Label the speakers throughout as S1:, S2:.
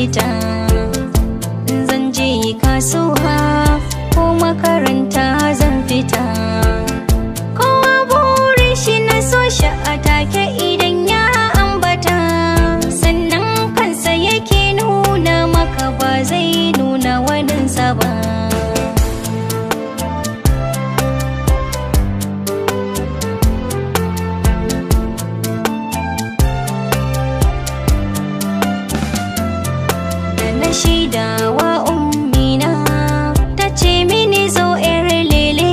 S1: fita. Zan je kasuwa ko makaranta zan fita. Kowa burin shi na so shi a take idan ya ambata. Sannan kansa yake nuna maka ba zai nuna waninsa ba. Da na shaidawa ummina ta ce mini zo 'yar lele.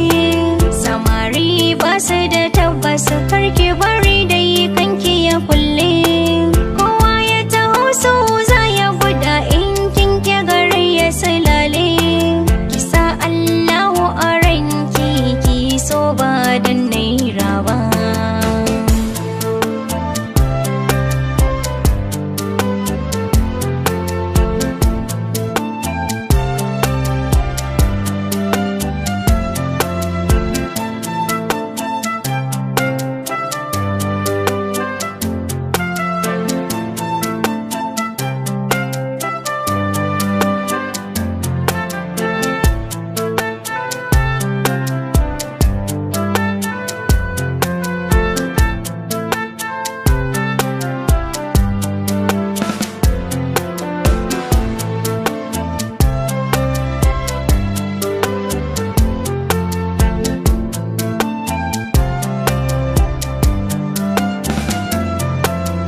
S1: Samari ba su da tabbas, karki bari dai kanki ya kulle. Kowa ya taho so za ya guda in kin ki gari ya silale. Ki sa Allahu a ranki ki so ba dan naira ba.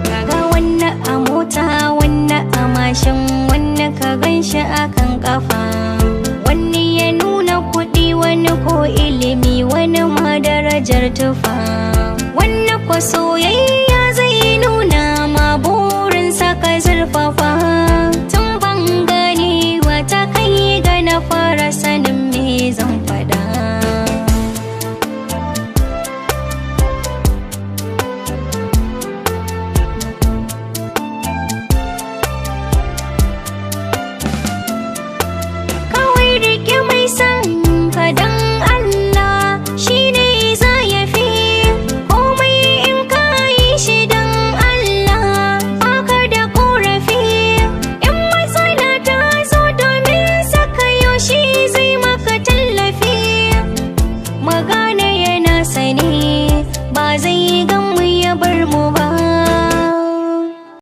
S1: Kaga wannan a mota, wannan a mashin, wannan ka ganshi akan kafa. Wani ya nuna kuɗi, wani ko ilimi, wani ma darajar tufa. Wani ko soyayya.